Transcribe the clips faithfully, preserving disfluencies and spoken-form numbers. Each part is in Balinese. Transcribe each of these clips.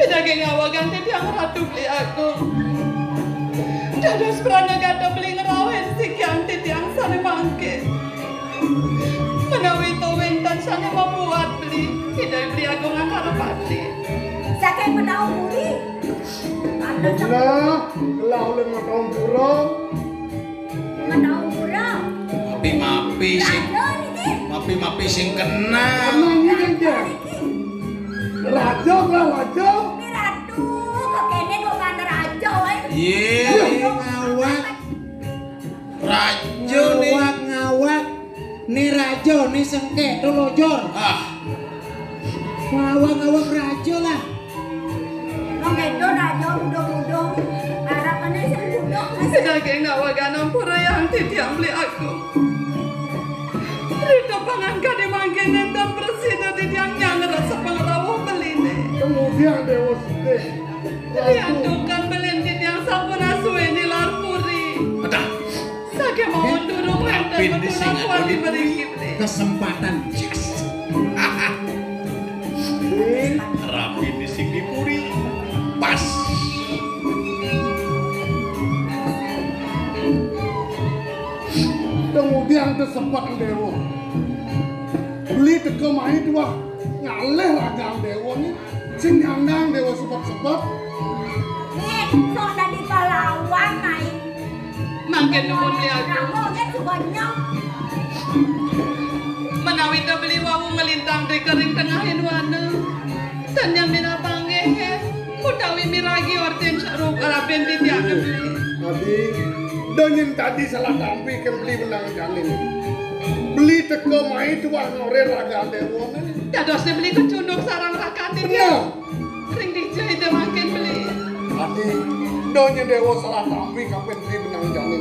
Ida nggih ngawegang titiang Ratu Beli Agung. Dados pranagata beli ngrauhin sikian titiang sane mangke. Menawi to wenten sane mabuat beli, Ida Beli Agung angkara pati. Saking Mataung Puri. Nah, lah oleh Mataung Pura. Mataung Pura. Mapi-mapi sing, mapi-mapi sing kena. Tenang iki, Jan. Raja lah raja. Ini ratu, kok kene kok kan raja wae. Iya. Ngawak. Raja nih. Ngawak-ngawak. Ni raja, ni sengkek, tu lojor. Ah. Ngawak-ngawak raja lah. Wong itu raja muda-muda. Arapane sing muda. Sedaging ngawegang ampura yang titiang Beli Agung. Rita pangan kade mangkin nenten bersih dadi tiang nyang rasa pangrawuh beline. Kemudian Dewa Sugih. Lian tukang belin titiang sampun asuwe nilar puri. Pedah. Saking mawon durung wenten. Rapi di sing metu anu mriki, Beli. Kesempatan. Yes. Rapi di sing di puri. Pas. Kemudian kesempatan Dewa. Beli teka mai tuah ngalih ragang Dewa ni. Sing nyandang Dewa sebab-sebab. Nih, sok dadi pahlawan, Mai. Mangke nuwun Beli Agung. Kamu kan suka nyong. Menawi to Beli wau ngelintang rika ring tengahing wana. Tan nyang minapanggihe, utawi miragi ortin sarup rapen titiang Beli. Adi, do nyen dadi salah tampi ken Beli menang jani. Beli teka mai tuah nore ragan Dewa. Dadosne Beli kecunduk sareng rakan titiang. Bener. Ring dija Ida mangkin Beli. Adi, do nyen Dewa salah tampi kapen Beli menang jani.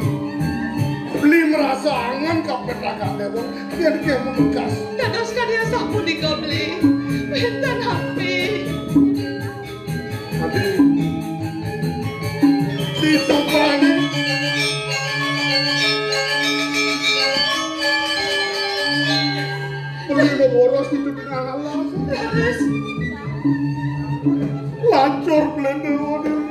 Beli merasa angen kapen ragan Dewa, yen ke memegas. Dados kadi asapunika Beli. Wenten api. Adi, ditupani. Beli no boros itu dengan alas. Leres. Lancur Beli Dewa Dewi.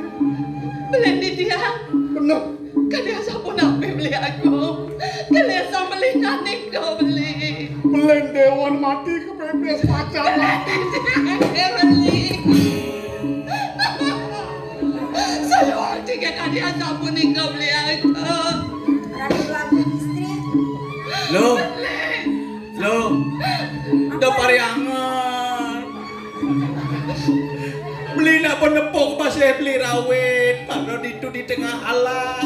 Beli titiang. Bener. Kadi asapunapi Beli Agung. Kadi asa Beli nyanika Beli. Beli Dewa mati kepepes pacar. Beli titiang Beli. Saluang tiga kadi asapunika Beli Agung. Ratu Ratu Istri. Loh. Beli. Loh, da pariangan. Beli nak penepuk masih Beli rawit, padahal itu di tengah alam.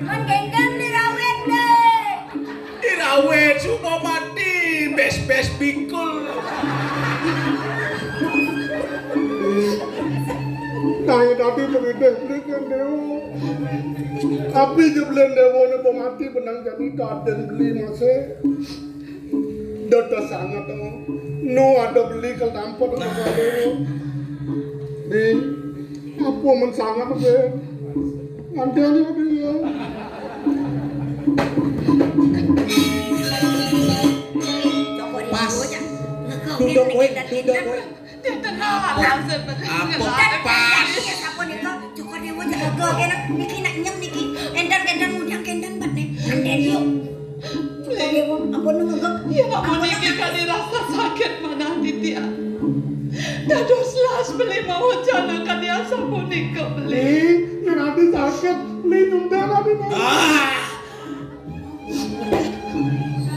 Kan gendang Beli rawit, Beli. Dirawit, semua mati, bes-bes pikul. Nah, ya tadi begitu, Beli kan Dewa. Tapi je Beli Dewa ni pemati benang jadi kaden Beli masih. Dada sanget to. Nu ada Beli kal tampet. Nah. Di apa men sanget be? Nanti aja Beli ya. Pas. Duduk kowe, duduk kowe. Dia tenang, langsung. Apa pas? Sapunika, Cokor Dewa jaga kena niki nak nyem niki. Endang-endang ngundang kendang bat nih. Anden yuk. Cokor Dewa, ampun nunggek. Ya, ampun niki kali rasa sakit manah titiang. Dados las Beli mawacana kadi asapunika Beli. Ih, ya nanti sakit. Beli nunda nanti. Ah.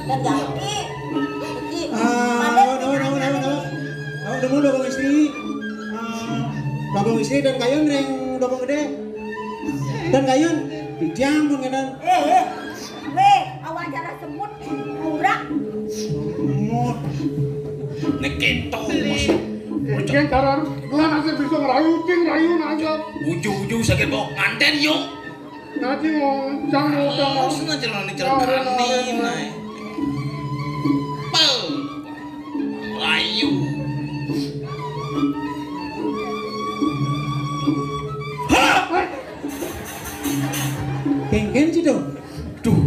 Dan ganti. Iki. Ah, balik. Ayo, ayo, ayo, ayo, ayo. Ayo, dulu dong istri. Ah, Bagong Istri dan Kayun ring Bagong Gede. Dan Kayun, diam pun ngedon. Eh, eh. Weh, awak cara semut, murah. Semut. Nek keto, Mas. Yen cara lan asih bisa ngerayu, cing rayu nang. Ujung-ujung sakit mau nganten yuk. Nanti mau cang mau cang. Mau senang jalan ni jalan berani naik. Pel. Layu. Hah? Kengken sih dong. Duh.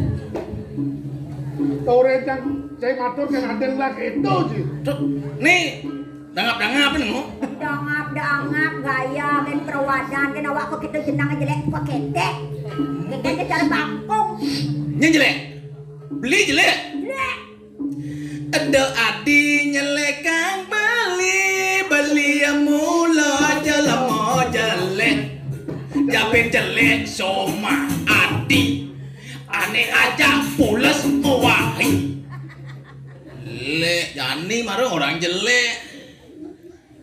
Tau recang. Eh, matur kan aden lah gitu sih. Cuk, nih, dangap-dangap ini, mau. Dangap-dangap gaya, men perwadan, kan awak kok kita jenang jelek, kok ketek. Ketek ke cara bakung. Nya jelek. Beli jelek. Jelek. Ada adi nyelek kang beli, beli mula jelema jelek. Japin jelek soma adi. Ane aja pules mewahi. Lek jani mara orang jelek.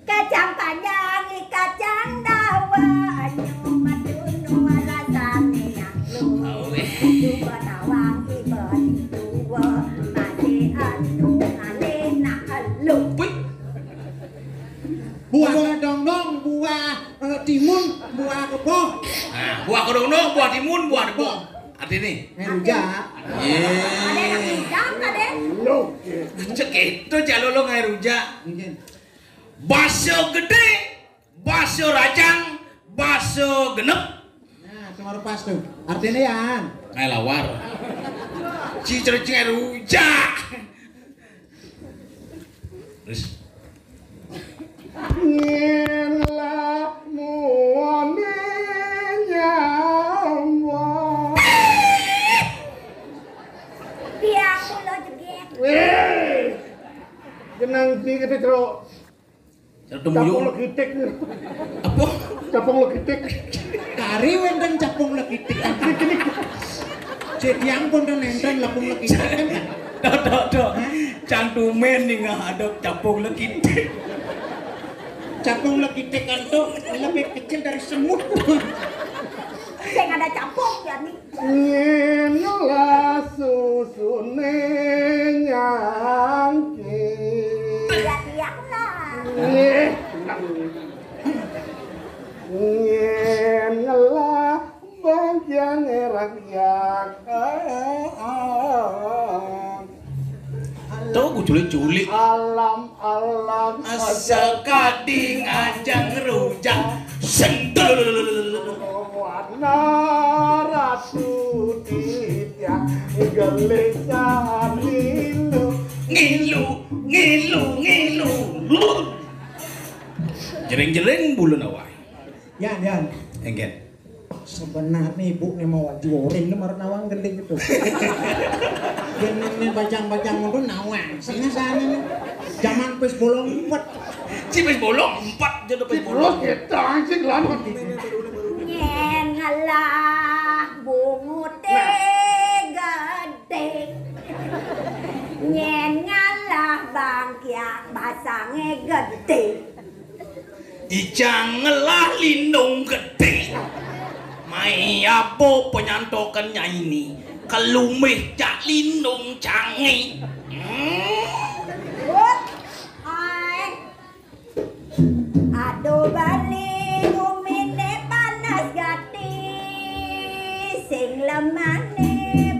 Kacang panjang, i kacang dawa, anyu madunu alasane aku. Awe. Cuba nawang iba dua, masih anu ngalih nak elu. Wih. Buah kedondong, buah, eh, timun, buah kebo. Nah, buah kedondong, buah timun, buah kebo. Artine? Ngai rujak. Ye. Ada nak hidang, ada. Cek itu cak lolo ngai rujak. Nggih. Baso gede, baso rajang, baso genep. Nah, itu baru pas tuh. Artinya ya. Ngai lawar. Ci cerita ngai rujak. Terus. Nyen lah muane nyawa. Tiang kula jeget. Weh. Jenang di kete cerok. Cerok temuyung. Capung legitik. Apa? Capung legitik. Kari wenten capung legitik. Jadi ampun to nenten lapung legitik kan. Dok, dok, dok. Hah? Cang tumen ningah ada capung legitik. Capung legitik kan tuh lebih kecil dari semut. Sing ada capung ya nih. Ngene lah susune nyangki. Iya, iya lah. Nggih. Ngene lah bangkiang erak yak. Tuh, ku culik-culik. Alam, alam. Asa kadi ngajang rujak. Sentul. Warna ratu titiang gelisah ngilu. Ngilu, ngilu, ngilu. Jering-jering bulan awai. Yan, yan. Enggen. Sebenarnya ibu nih mau juorin nih marep nawang gending itu. Gending nih bajang-bajang itu nawang. Sehingga sana nih. Zaman pes bolong empat. Si pes bolong empat jadi pes bolong. Terus kita anjing lawan. Nyen ngalah bungut gede. Nyen ngalah bangkiak basange gede. Ijang ngelah lindung gede. Mai apa penyantokan nyaini? Kelumbih cak lindung cangi. Hmm. Wut, ai. Aduh bali gumine panas gati. Sing lemane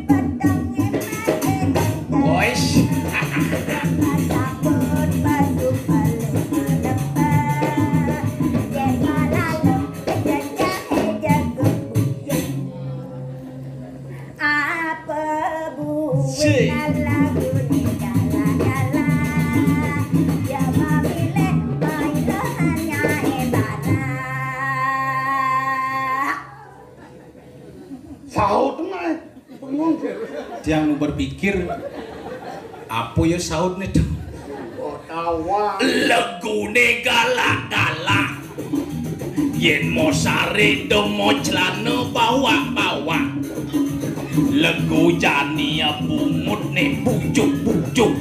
petange mati. Boys. Takut baju paling melepas. Yen malalu kejajahe jago buyung. Apa buwina lagu ni gala-gala. Ya mamile mailo hanya ebala. Saut nae. Bengong. Tiang nu berpikir apa ya saut nih tuh? Oh, tawa. Legune galak-galak. Yen mau sare do mau celana bawak-bawak. Lego jani ya bungut ne bujuk-bujuk.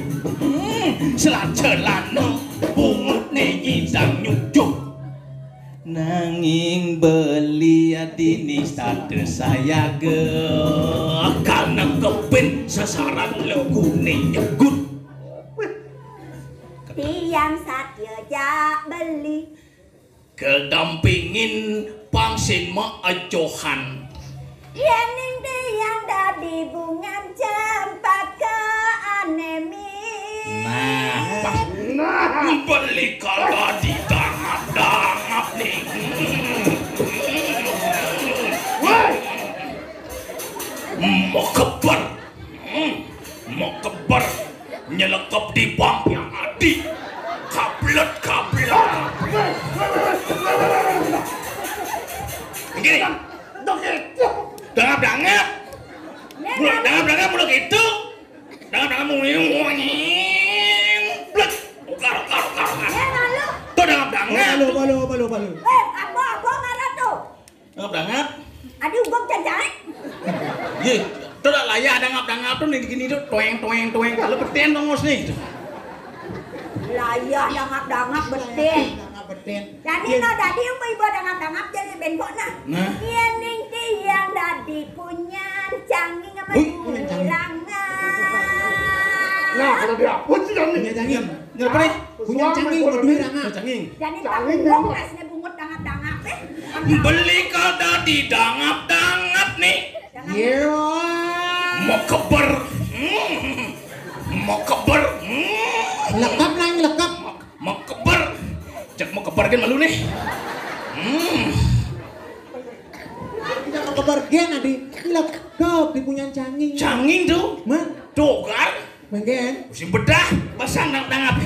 Hmm, selacelana bungut ne nyidang nyujuk. Nanging beli adini status sayaga. Karena kepin sasaran legune nyegut. Tiang satya jak beli. Kedampingin pangsin maecohan. Yening tiang dadi bungan cempaka anemi. Nah, pas. Nah. Beli kagak didangap-dangap nih. Woi. Mau keber. Hmm, mau keber. Lekep di bang yang adi. Kablet, kablet. Gini. Dangap-dangap. Mula dangap-dangap mula gitu. Dangap-dangap mula gitu. Blek. Ukar, ukar, ukar, ukar. Tuh dangap-dangap. Balu, balu, balu, balu. Eh, apa, apa ngaran tuh? Dangap-dangap. Adi ugok cacai. Ye, tuh dah layah dangap-dangap tuh nih gini tuh, toeng, toeng, toeng. Kalau beten dong, Bos, nih. Layah dangap-dangap beten. Dangap beten. Jadi no dadi yang ibu dangap-dangap jadi bengkok nah. Nah. Iya ning tiang dadi punya canging sama Wih, punya canging. Nah, kalau dia apa sih kami? Punya canging. Ngapa nih? Punya canging, sama duit ranga. Canging. Jadi canging bungut, bungut dangap-dangap eh. Beli kada di dangap-dangap nih. Iya. Mau keber. Hmm. Mau keber. Hmm. Lekap nang lekap. Mau keber. Cek mau keber kan malu nih. Hmm. Tidak mau keber gen adi. Lekap di punya canging. Canging tuh. Mah. Tuh kan. Mungkin. Musim bedah, basang dangap-dangap.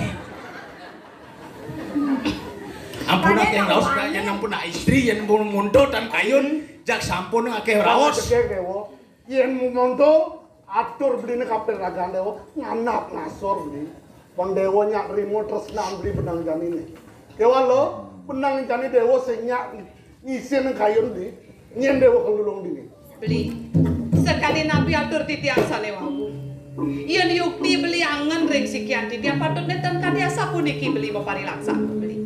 Ampun yang raos, yang ampun istri, yang ampun mundur dan kayun, jak sampun akeh raos. Cekek dewa. Yen mumondo atur beline kapil ragan dewa, nganap ngasor beli. Pang dewa nyak rimo tresnan beli benang janine. Kewalo, benang jani dewa sing nyak isin kayun beli. Nyen dewa kelulung dini. Beli. Sekali napi atur titiang sane wau. Yen yukti beli angen ring sikian titiang patut neten kadi asapuniki beli maparilaksana beli.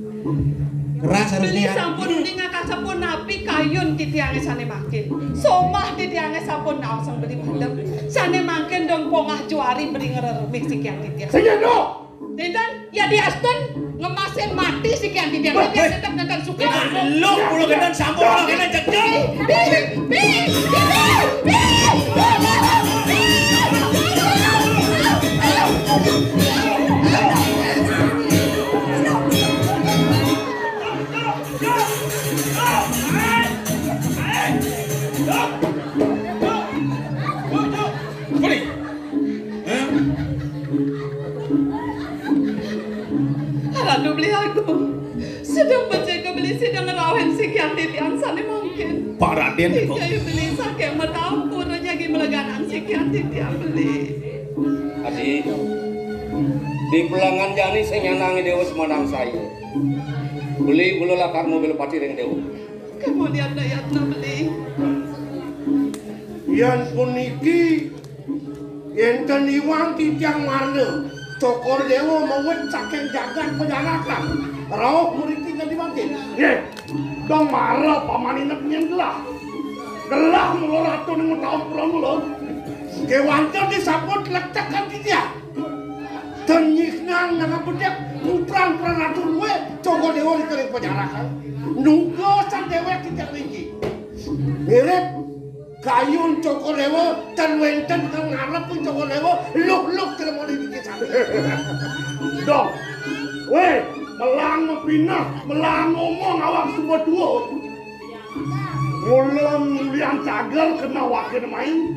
Keras harus beli niat. Sampun uning akasapun napi kayun titiange sane mangkin. Somah titiange sampun naosang beli padem. Sane mangkin dong pongah juari beli ngreremih sikian titiang. Sing endo. Dinten, ya diastun ngemasin mati sikian titiang. Wah, dia tetep nenten suka. Lu pulo genten sampun pulo genten jejeg. Beli. Hah? Ratu beli aku. Sedang menjaga beli sedang ngerawen sikian titiang sane mangkin. Pak Raden kok. Tiga beli saking matampur nyagi meleganan sikian titiang beli. Adi, di pelangan jani sing nyanangi dewa semanang saya. Beli kula lakar mobil pati ring dewa. Kemudian dayatna beli. Yan puniki Yenten iwang titiang warna, Cokor Dewa mawit saking jagat pajarakan. Rauh muriti ngendi mangkin. Nggih, dong mara paman inep nyen gelah. Gelah mula ratu ning taun pura mula. Kewanten disaput lektekan titiang. Tenyih nang nang bedek, putrang pran ratu luwe, Cokor Dewa dikering pajarakan. Nuga sang dewek titiang niki. Mirip Kayun Cokor Dewa, ten wenten kang ngarep pun Cokor Dewa, luh-luh kira mau dibikin satu. Dong, weh, melang mepinah, melang ngomong awak semua dua. Mulang mulian cagal kena wakil main.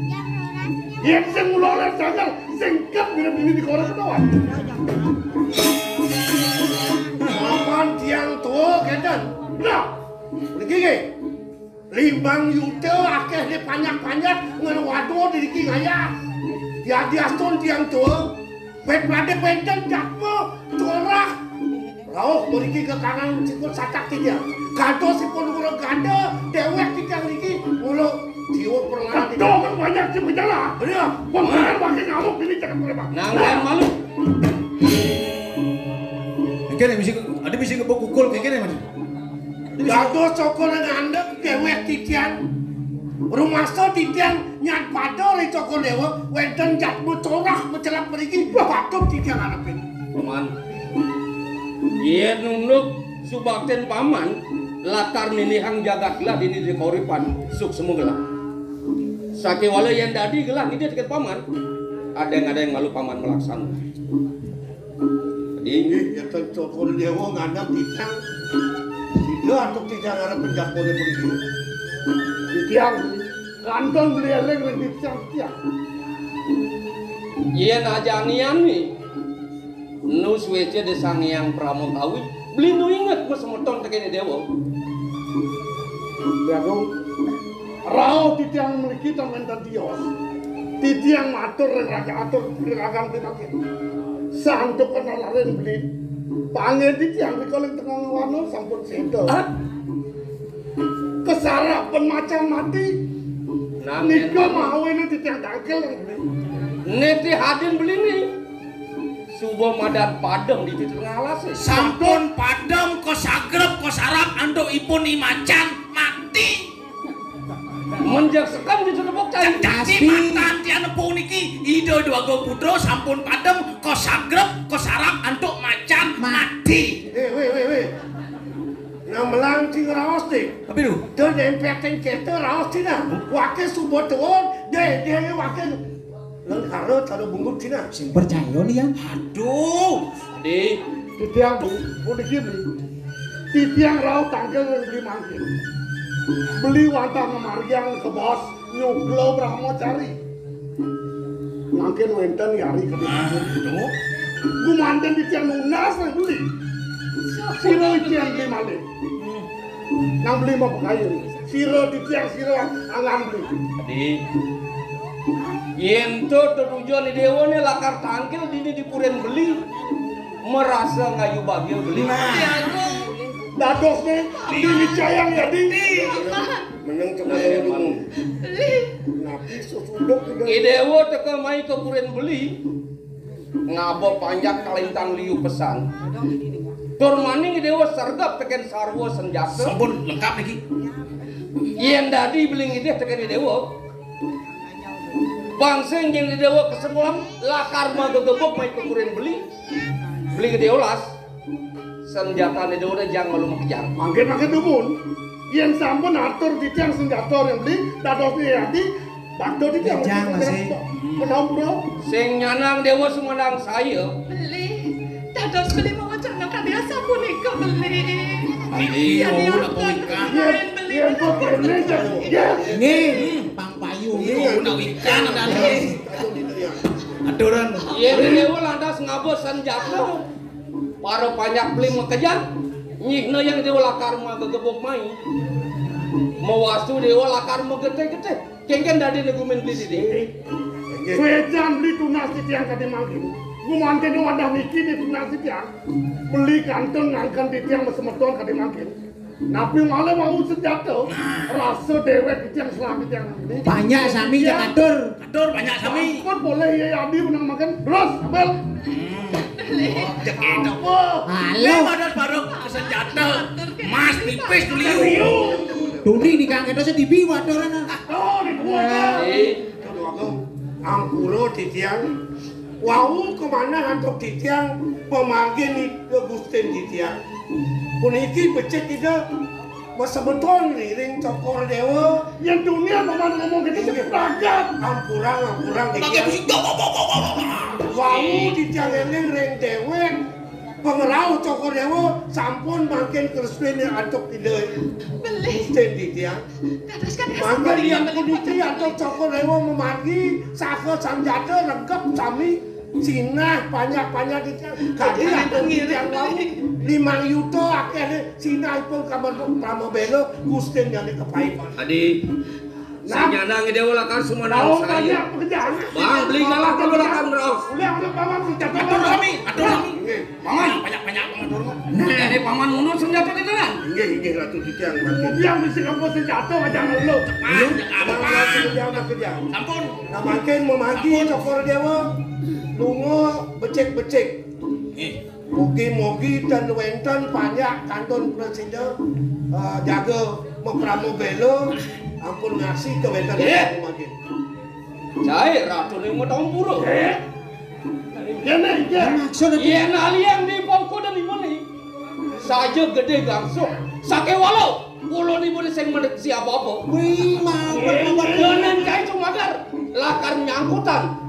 Yen sing mulang cagal, singkat bila bini di koran ketawa. Papan tiang tua, kedan. Nah, begini. Limang yuta akeh dipanjak-panjak ngeluado diriki ngayah. Diadiastun tiang tua, bet pade benten jatma corah. Rauh mriki ke kanan sikut satak tiga. Gado sipun guru gada, dewek tiga niki mula jiwa perlahan. Aduh, kan banyak sih berjalan. Bener. Wong bener makin ngamuk ini cakap mereka. Nang malu. Kene misi, ada misi ngebok kukul kayak kene, Mas. Dados Cokor ngandhek dewek titiang. Rumasa titiang nyat pada ri Cokor Dewa wenten jatma corah mecelak mriki patut titiang arepin. Paman, yen unduk subakten paman lakar nilihang jagat gelah dini di kauripan suksma gelah. Sakewala yen dadi gelah ngidih deket paman, adeng-adeng malu paman melaksana. Inggih, yata Cokor Dewa ngandhap titiang. Sida antuk titiang arep penjapone puniki. Titiang kantun beli eling ring titiang, titiang. Yen ajanian nih, Suéca Déwa Sang Hyang Parama Kawi, beli nu inget masemeton tekéné Déwa. Agung, rauh titiang mriki ten wénten tios. Titiang matur ring raga, atur ring ragan beli mangkin. Santukan lalarin beli. Panggih titiang rikala ing tengah wana sampun séda. Ah? Kasarapan macan mati. Nah, nika mawinan titiang tangkil ring beli. Niti hadin beli ni. Suba madan padem di tengah alas, eh. Sampun padem, kasagrep, kasarap antuk ipun i macan mati. Menjak sekan di tepuk cai. Dadi matan tiang nepu niki, Ida Dwaga Putra sampun padem, kasagrep, kasarap antuk macan mati. Eh, wéh, wéh, wéh. Nang melang cing raos, Dik. Tapi lu. Dia nempetin kita raos, Cina. Wakil suba tuun, deh, dia wakil. Lengkara tara bungut Cina. Sing percaya ni, ya. Aduh. Di. Titiang, Bu, puniki, beli. Titiang rauh tangkil ring beli mangkin. Beli wantah ngamariang kebos nyugla Brahmacari. Mangkin wénten yari kedhi. Aduh. Gumanten titiang nunas ring beli. Sira titiang beli malih. Nang beli mapakayu. Sira titiang sira angan beli. Adi. Yén to tetujon Déwa né lakar tangkil dini di purin beli. Marasa ngayu bagil beli. Nah. Dadosné, dini cayang ya, Di. Meneng cemana dulu. Napi sesuduk udah. I Déwa teka mai ka purin beli. Ngaba panjak kalintang liu pesan. Tur maning Déwa sergap tekén sarwa senjata. Sampun lengkap niki. Yén dadi beli ngidih tekén Déwa. Bangsa yén Déwa kesemuan lakar magegebuk mai ka purin beli. Beli gedé olas. Senjatané Déwa jang malu makejang. Mangkin-mangkin dumun. Yén sampun atur titiang senjata ring beli, dados ati, bakta titiang. Jang masih. Menampura. Sing nyanang Déwa sumandang saya. Beli, dados beli mawacana kadi asapunika, beli. Beli, yén wau ora pawingkan. Yén, beli. Yén kok kéné, ya. Nggih, pang payu. Beli, wau ora pawingkan, adané. Aturan. Yén Déwa lantas ngaba senjata. Para panjak beli makejang, nyihna yang Déwa lakar magegebuk mai. Mawastu Déwa lakar magetih-getih. Kéngkén dadi negumin beli didi. Suécan beli tunas titiang kadi mangkin. Gumanten wadah niki di tunas titiang. Beli kantun ngangken titiang masemeton kadi mangkin. Napi malih wau senjata? Nah. Rasa déwék titiang serah titiang. Banyak sami, ya, katur. Katur banyak sami. Ampun, boleh ya, Adi menang makan. Terus, Abel. Hmm. Cek itu. Apa? Halo. Lima ratus baru senjata. Mas pipis dulu. Tuni di kang itu sedibi waduh. Oh, di gua. Eh. Ampura titiang. Wau kamanah antuk titiang pamargin Ida Gustin titiang. Puniki becik Ida masemeton ring Cokor Déwa. Yén dunia paman ngomong gitu, inggih. Sing pragat. Ampurang, ampurang, pakai titiang. Musik. Wau titiang éling ring déwék. Pangrauh Cokor Déwa sampun mangkin tresnané antuk Ida. Beli. Gustin titiang. Dados kan mangga yang puniki antuk Cokor Déwa mamargi saha sanjata regep sami sinah panjak-panjak titiang. Kadi antuk titiang wau limang yuta akéh sinahipun kamar pramabéla Gustin nyane kepahitan. Adi. Nah. Sing nyanang Déwa lakar sumandang saya. Bang, beli galak kula lakar ngraos. Ulih, ulih, Paman, senjata. Atur sami, atur sami. Nggih. Paman, banyak-banyak matur. Nah, ini Paman mundur senjata kita, nah. Inggih, inggih, Ratu titiang mangkin. Titiang bisi kampus senjata aja ngelu. Cepat, cepat, Paman. Paman, Ratu titiang mangkin. Sampun. Nah, mangkin mamargi Cokor Déwa lunga becik-becik. Nggih. Mugi-mugi ten wénten panjak kantun prasida, eh, jaga maprama béla, ampun ngaksi kawéntenan. Nggih. Mangkin. Cai Ratu ning Matampura. Nggih. Yén, nggih. Maksud yén aliang di pangku dan di muni. Saja gedé gangsuh. Sakéwala kula niku sing mendeksi apa-apa. Wih, mawar, mawar. Denen cai cumagar. Lakar nyangkutan.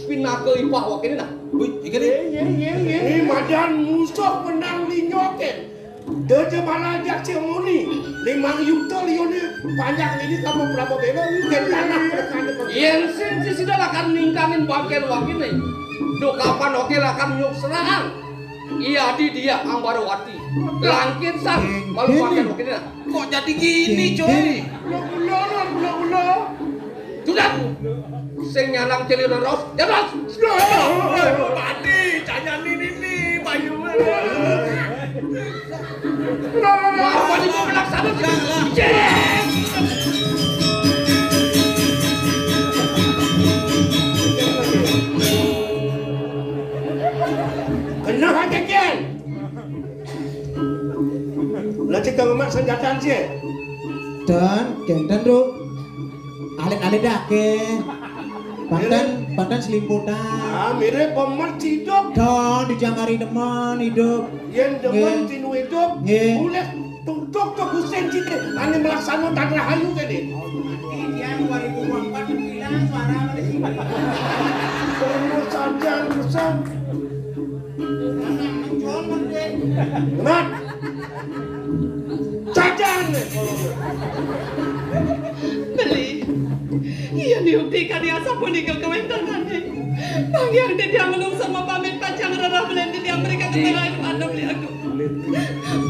Pinaka ipah wakéné nah. Wih, iki nih. Ini madan musuh menang linyokin. Deja malah jak si muni. Limang yuta liune panjak ini kamu berapa bela? Ini tanah berkali. Yén sing sisida lakar ningkangin bangkén wakéné. Duh kapan oké lakar nyuk serangan. Iya di dia Ambarawati. Langkin sang malu pakai rokok ini. Kok jadi gini, coy? Gula-gula, gula-gula. Sudah. Sing nyanang cili raos, ya, Bos. Sudah. Padi, jangan ini nih, Bayu. Mau padi mau bilang sama sih. Kena aja, Kian. Lah, cek kang emak senjataan sih. Dan, dan, dan, Ru. Alit-alit dah ke. Pantan, pantan selimputan. Ah, mirip pemerciduk. Don, dijangkari demen hidup. Yen demen tinu hidup. Nggih. Mulih tutuk ke Gusin Cite. Ane melaksana tan rahayu kene. Iya, dua ribu dua puluh empat bilang suara apa sih? Penuh saja urusan. Mat. Jajan. Beli. Iya, niuti kadi asapunika kawentenane. Panggih titiang nulung sama pamit pacang rerah belen titiang mereka keterangan pada beli aku.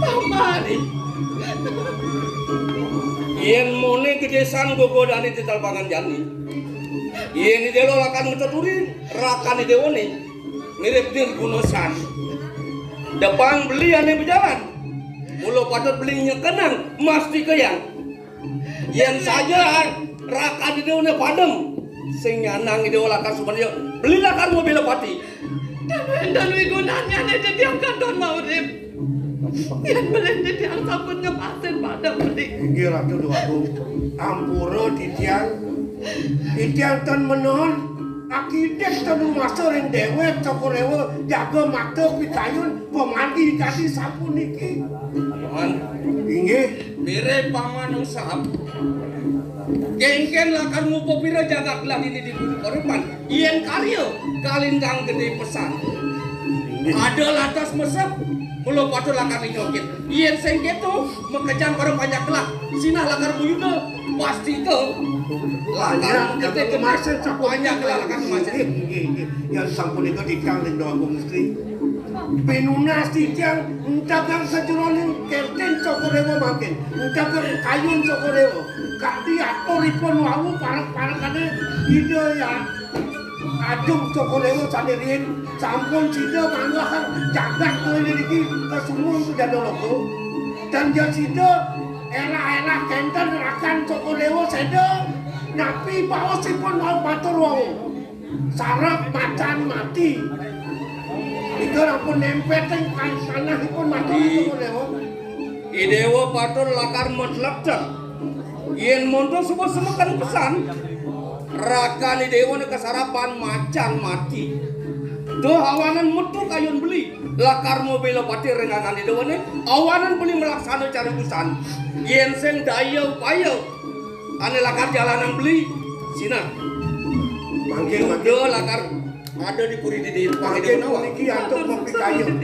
Paman. Yen mone gedesan gogodane tetal pangan jani. Yen idelo lakan metuturi, rakane dewane. Mirip Nirguna San. Depan beli ane bejalan. Mula patut beli nyekenang, mastikayang. Yen saja rakan dene padem. Sing nyanang ide lakan sumanyo, beli lakan mobil pati. Dan wenten wigunannya nek titiang katon maurip. Yen beli titiang sampun ngemasin padem beli. Inggih Ratu Dewa Agung. Ampura titiang. Titiang ten menon. Akidik ten rumasa ring dewek Cokor Dewa jaga mata pikayun pamandi kadi sapuniki. Paman. Inggih. Mirip Paman Usap. Kengken lakar ngupa pira jagat lah ini di Gunung Koripan. Yen karya kalintang gede pesan. Inggih. Ada lantas mesep, mula patut lakar dinyokit. Yen sing keto, makejang para panjak lah. Sinah lakar buyuda, pasti ke. Lakar Panjak gede gede. Kemasin sampun. Panjak lah lakar kemasin. Inggih, inggih, inggih. Yang sampun itu dikang ring doang Gusti. Pinunas titiang, entegang sajeroning kertin Cokor Dewa mangkin, entegang kayun Cokor Dewa. Kadi aturipun wau parek-parekane Ida ya Agung Cokor Dewa sane riin sampun sida manggah jagat kuwi niki kasumung sujana loka. Dan ya sida elah-elah kenten rakan Cokor Dewa seda napi baosipun wau matur wau. Sarap macan mati. Nika rampun nempet ing kan-, kanahipun matur Di- Ida Dewa. Ida Dewa patut lakar metletek. Yen monto suba semeken pesan, rakan Ida Dewa ne kasarapan macan mati. Duh awanan metu kayun beli, lakar mobile pati renganan Ida Dewa ne, awanan beli melaksana cari usan. Yen sing daya upaya, ane lakar jalanan beli, sina. Mangkin, mangkin. Udah lakar ada di puri di Depang. Mangkin puniki antuk mapikayun.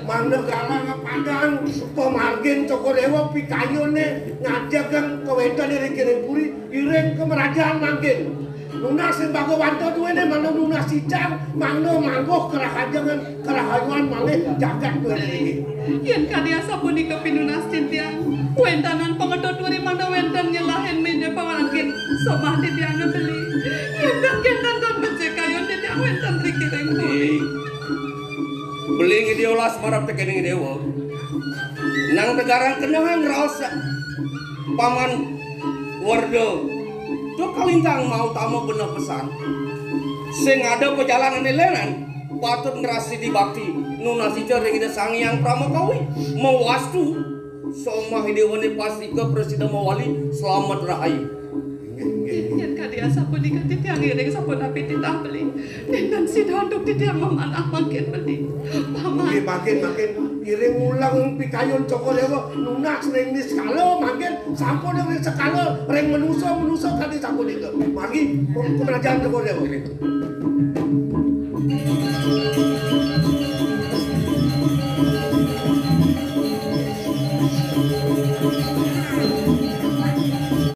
Manegara Padang, pamargin Cokor Dewa pikayune ngajegang kawenten ring kiring puri, iring kemerajahan mangkin. Nunas sing bagawanto duwene mangda nunas sicang, mangda mangguh kerahajengan, kerahayuan malih jagat duwene niki. Yen kadi asapunika pinunas titiang, wentanan pangetut weri mangda wenten nyelahin minde pamargin somah titiang beli. Yen dan yen dan becik kayun titiang wenten ring kiring puri. Beli ngidiolas marep tekening dewa. Nang tegarang kenehang raos paman Werda. Duh kalintang mau tama beneh pesan. Sing ada pajalanan lenan patut ngrasidi bakti. Nunas ica ring Ida Sang Hyang Pramakawi. Mawastu somah idewane pastika prasida mawali slamet rahayu. Yen kadi asapunika titiang ngiring sapunapi titah beli. Nenten sida antuk titiang mamanah mangkin beli. Paman. Nggih, mangkin, mangkin. Iring ulang pikayun Cokor Dewa nunas ring niskala, mangkin sampun ring sekala, ring manusa, manusa kadi sapunika. Manggi, pun kerajaan Cokor Dewa.